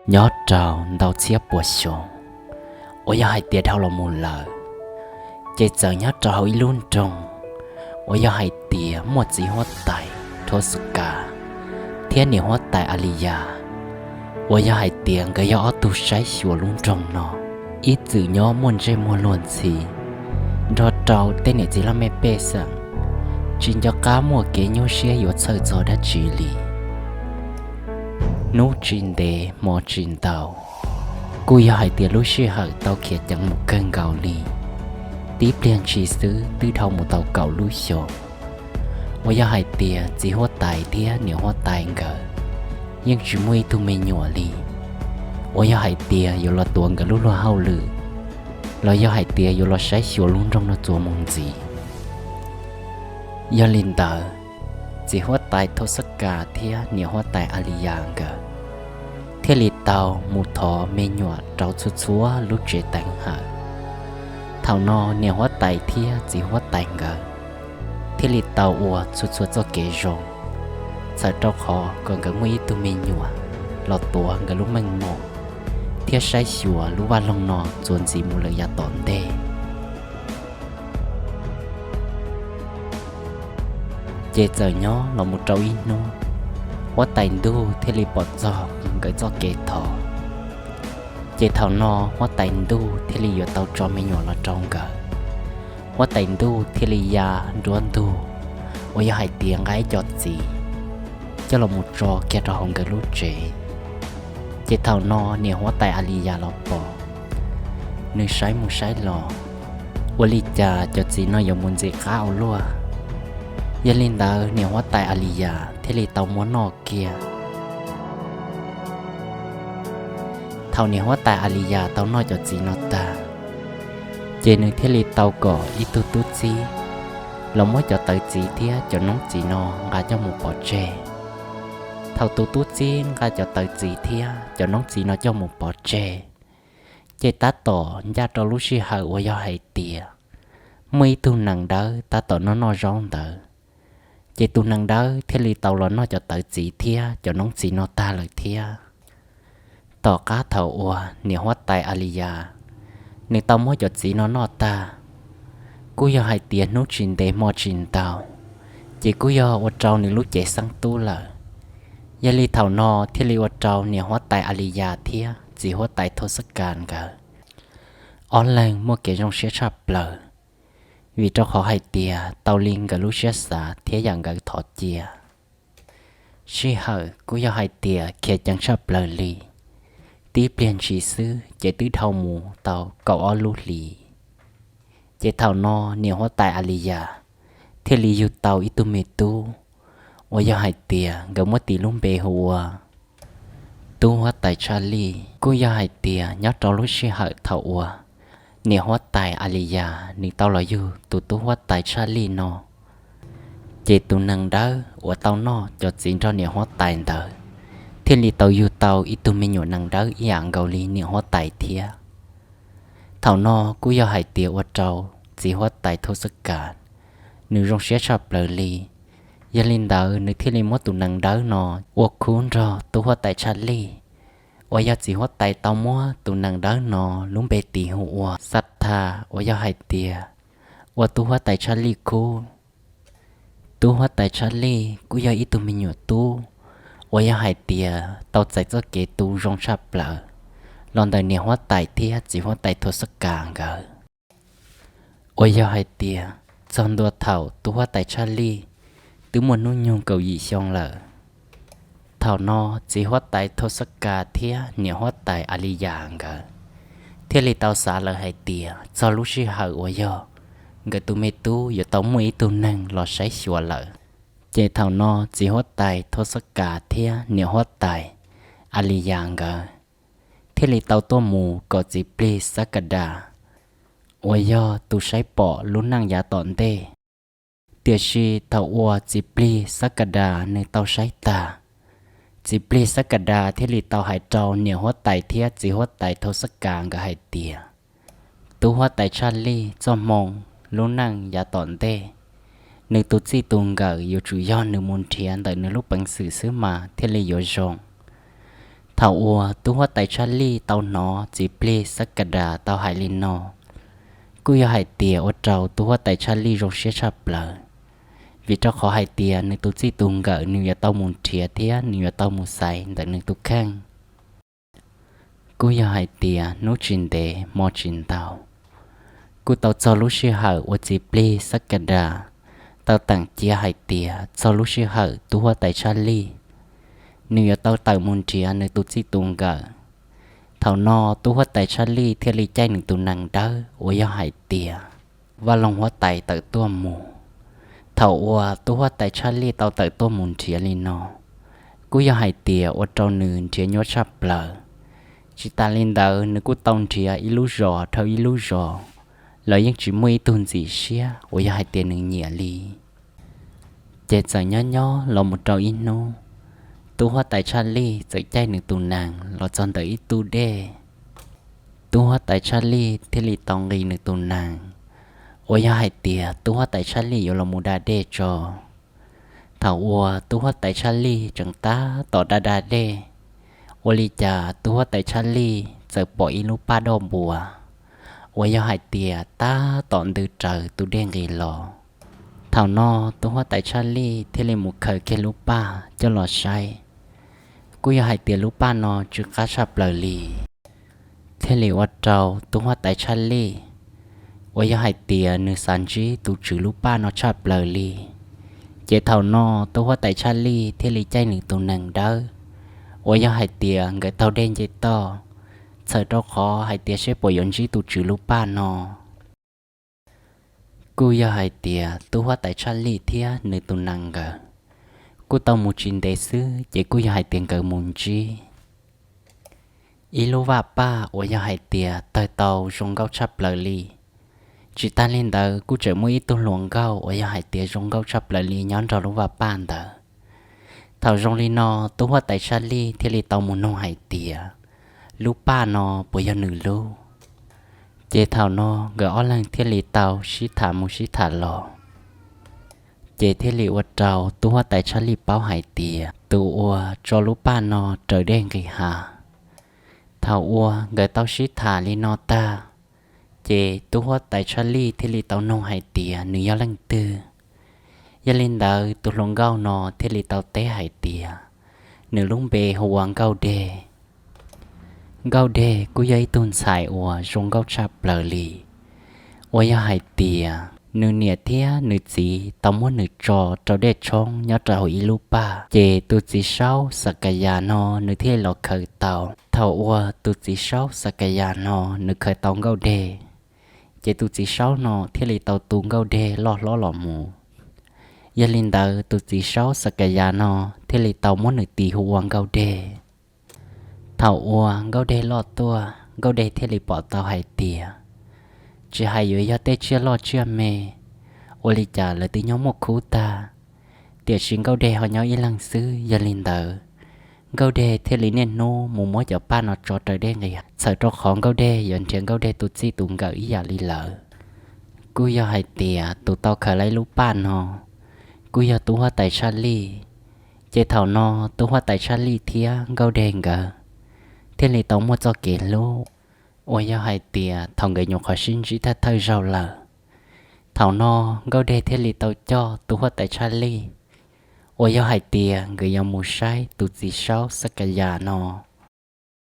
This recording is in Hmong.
Nyob rau ntau txhiab puas xyoo uas yog hais tias dhau los mus lawm, ces txawm nyob rau hauv ib lub nroog uas yog hais tias muaj txiv huab tais Thov Xab Kas thiab niam huab tais As Lis Yas, uas yog hais tias nkawd yog ob tug saib xyuas lub nroog no, ib txwm nyob muaj ntsej muag luag ntxhi nrog rau tej niam txiv laj mej pej xeem, tsis nco qab muaj kev nyuaj siab yuav txhawj txog dab tsi li. Hnub tsis ntev hmo tsis ntau, kuj yog hais tias lub sij hawm tau khiav ceev mus kawg nkaus li. Tib pliag ntshis xwb twb dhau mus tau kaum lub xyoos uas yog hais tias txiv huab tais thiab niam huab tais nkawd yeej tsis muaj ib tug me nyuam li uas yog hais tias yuav los tuav nkawd lub luag hauj lwm, los yog hais tias yuav los saib xyuas lub nroog no txuas mus ntxiv. Yog li ntawd, txiv huab tais Thov Xab Kas thiab niam huab tais As Lis Yas nkawd thiaj li tau mus thov me nyuam rau txhua txhua lub tsev teev hawm. Thaum no niam huab tais thiab txiv huab tais nkawd thiaj li tau ua txhua txhua txoj kev zoo, txhawm rau qhov kom nkawd muaj ib tug me nyuam los tuav nkawd lub meej mom thiab saib xyuas lub vaj loog no txuas ntxiv mus lawm yav tom ntej. Ces txawm nyob los mus rau ib hnub, huab tais ntuj thiaj li pom txog nkawd txoj kev thov. Ces thaum no huab tais ntuj thiaj li yuav tau tso me nyuam los rau nkawd. Huab tais ntuj thiaj li ya nruab ntug uas yog hais tias nqa ib co txiv coj los mus tso kiag rau hauv nkawd lub tsev. Ces thaum no niam huab tais As Lis Yas los pom, nws saib mus saib los, ua li cas cov txiv no yuav mus ntxim qab ua luaj. Yog li ntawd niam huab tais As Lis Yas thiaj li tau muab noj kiag. Thaum niam huab tais As Lis Yas tau noj cov txiv no tag, ces nws thiaj li tau kom ib tug tub txib los muab cov tawv txiv thiab cov noob txiv no nqa coj mus pov tseg. Thaum tus tub txib nqa cov tawv txiv thiab cov noob txiv no coj mus pov tseg, ces tab tom ncaj rau lub sij hawm uas yog hais tias muaj ib tug nees dawb tab tom noj noj zaub ntawd. Ces tus nees dawb thiaj li tau los noj cov tawv txiv thiab cov noob txiv no tag lawm thiab. Tom qab thaum uas niam huab tais As Lis Yas nws tau muab cov txiv no noj tag, kuj yog hais tias hnub tsis ntev hmo tsis ntau, ces kuj yog ua rau nws lub cev xeeb tub lawm. Yog li thaum no thiaj li ua rau niam huab tais As Lis Yas thiab txiv huab tais Thov Xab Kas nkawd ob leeg muaj kev zoo siab tshaj plaws, vim rau qhov hais tias tau li nkawd lub siab xav thiab yam nkawd thov cia. Sij hawm kuj yog hais tias khiav ceev tshaj plaws li, tib pliag ntshis xwb ces twb dhau mus tau kaum ob lub hlis. Ces thaum no niam huab tais As Lis Yas thiaj li yug tau ib tug me tub uas yog hais tias nkawd muab tis lub npe hu ua Tub Huab Tais Tshaj Lij. Kuj yog hais tias nyob rau lub sij hawm thaum uas niam huab tais As Lis Yas nws tau los yug tus tub huab tais Tshaj Lij no, ces tus nees dawb uas tau noj cov txiv nrog niam huab tais ntawd thiaj li tau yug tau ib tug me nyuam nees dawb ib yam nkaus li niam huab tais thiab. Thaum no kuj yog hais tias ua rau txiv huab tais Thov Xab Kas nws zoo siab tshaj plaws li. Yog li ntawd nws thiaj li muab tus nees dawb no ua khub nrog tub huab tais Tshaj Lij, uas yog txiv huab tais tau muab tus nees dawb no lub npe tis hu ua Xab Thas, uas yog hais tias ua tub huab tais Tshaj Lij khub. Tub huab tais Tshaj Lij kuj yog ib tug me nyuam tub uas yog hais tias tau txais txoj kev tu zoo tshaj plaws los ntawm niam huab tais thiab txiv huab tais Thov Xab Kas nkawd. Uas yog hais tias txog ntua thaum tub huab tais Tshaj Lij twb muaj hnub nyoog kaum yim xyoo lawm, thaum no txiv huab tais Thov Xab Kas thiab niam huab tais As Lis Yas nkawd thiaj li tau xav lawm hais tias txog lub sij hawm uas yog nkawd tus me tub yuav tau muaj ib tug neeg los saib xyuas lawm. Ces thaum no txiv huab tais Thov Xab Kas thiab niam huab tais As Lis Yas nkawd thiaj li tau tuaj mus kom txiv plig Xab Kas Das uas yog tus saib pom lub neej yav tom ntej. Tiam sis thaum uas txiv plig Xab Kas Das nws tau saib tag, txiv plig Xab Kas Das thiaj li tau hais rau niam huab tais thiab txiv huab tais Thov Xab Kas nkawd hais tias, tub huab tais Tshaj Lij txoj hmoo lub neej yav tom ntej, nws tus txij tus nkawm yuav tsum yog nws mus nrhiav ntawm nws lub peev xwm xwb mas thiaj li yuav zoo. Thaum uas tub huab tais Tshaj Lij tau hnov txiv plig Xab Kas Das tau hais li no, kuj yog hais tias ua rau tub huab tais Tshaj Lij zoo siab tshaj plaws, vim rau qhov hais tias nws tus txij tus nkawm nws yuav tau mus nrhiav thiab nws yuav tau mus xaiv ntawm nws tus kheej. Kuj yog hais tias hnub tsis ntev hmo tsis ntau, kuj tau txog lub sij hawm uas txiv plig Xab Kas Das tau teem cia hais tias txog lub sij hawm tub huab tais Tshaj Lij nws yuav tau tawm mus nrhiav nws tus txij tus nkawm. Thaum no tub huab tais Tshaj Lij thiaj li caij nws tus nees dawb uas yog hais tias Vaj Loog huab tais tawm tuaj mus. Thaum uas tub huab tais Tshaj Lij tau tawm tuaj mus nrhiav li no, kuj yog hais tias ua rau nws nrhiav nyuaj tshaj plaws. Tsis tas li ntawd nws kuj tau nrhiav ib lub zos dhau ib lub zos los yeej tsis muaj ib tug ntxim siab uas yog hais tias nws nyiam li. Ces txawm nyob nyob los mus rau ib hnub, tub huab tais Tshaj Lij txawm caij nws tus nees los txog ntawm ib tug dej. Tub huab tais Tshaj Lij thiaj li tau nqis nws tus nees uas yog hais tias tub huab tais Tshaj Lij yuav los mus da dej tso. Thaum uas tub huab tais Tshaj Lij tseem tab tom da da dej, ua li cas tub huab tais Tshaj Lij txawm pom ib lub paj doj npua uas yog hais tias tab tom ntws raws tus dej nqis los. Thaum no tub huab tais Tshaj Lij thiaj li mus khaws kiag lub paj coj los saib, kuj yog hais tias lub paj no tsw qab tshaj plaws li. Thiaj li ua rau tub huab tais Tshaj Lij uas yog hais tias nws xav ntsib tus tswv lub paj no tshaj plaws li. Ces thaum no tub huab tais Tshaj Lij thiaj li caij nws tus nees dawb uas yog hais tias nkawd taug dej nce toj, txhawm rau qhov hais tias seb puas yuav ntsib tus tswv lub paj no. Kuj yog hais tias tub huab tais Tshaj Lij thiab nws tus nees nkawd kuj tau mus tsis ntev xwb ces kuj yog hais tias nkawd mus ntsib ib lub vaj paj uas yog hais tias tawg tau zoo nkauj tshaj plaws li. Tsis tas li ntawd kuj tseem muaj ib tug hluas nkauj uas yog hais tias zoo nkauj tshaj plaws li nyob nrog lub vaj paj ntawd. Thaum zoo li no, tub huab tais Tshaj Lij thiaj li tau mus nug hais tias lub paj no puas yog nws lub. Ces thaum no nkawd ob leeg thiaj li tau sib tham mus sib tham los. Ces thiaj li ua rau tub huab tais Tshaj Lij paub hais tias tus uas tso lub paj no raws dej nqis hav. Thaum uas nkawd tau sib tham li no tag, ces tub huab tais Tshaj Lij thiaj li tau nug hais tias nws yog leej twg. Yog li ntawd tus hluas nkauj no thiaj li tau teb hais tias nws lub npe hu ua Nkauj Dej. Nkauj Dej kuj yog ib tug ntxhais uas zoo nkauj tshaj plaws li, uas yog hais tias nws niam thiab nws txiv tau muab nws tso rau dej tshoob nyob rau hauv ib lub paj. Ces tus txiv saub Xas Kas Yas no nws thiaj li los khaws tau. Thaum uas tus txiv saub Xas Kas Yas no nws khaws tau Nkauj Dej, ces tus txiv saub no thiaj li tau tu Nkauj Dej loj hlob los mus. Yog li ntawd tus txiv saub Xas Kas Yas no thiaj li tau muab nws tis hu ua Nkauj Dej. Thaum uas Nkauj Dej loj tuaj, Nkauj Dej thiaj li pom tau hais tias tsis hais yuav yog tej tsiaj loj tsiaj me, ua li cas lawv twb nyob muaj khub tag, tiam sis Nkauj Dej ho nyob ib leeg xwb. Yog li ntawd, Nkauj Dej thiaj li niaj hnub mus muab cov paj no tso raws dej nqis, txhawm rau qhov Nkauj Dej yuav nrhiav Nkauj Dej tus txij tus nkawm ib yam li lawv. Kuj yog hais tias tus tau khaws lub paj no kuj yog tub huab tais Tshaj Lij. Ces thaum no tub huab tais Tshaj Lij thiab Nkauj Dej nkawd thiaj li tau muaj txoj kev hlub, uas yog hais tias thaum nkawd nyuam qhuav sib ntsib thawj thawj zaug lawm. Thaum no Nkauj Dej thiaj li tau coj tub huab tais Tshaj Lij, uas yog hais tias nkawd yuav mus saib tus txiv saub Xas Kas Yas no,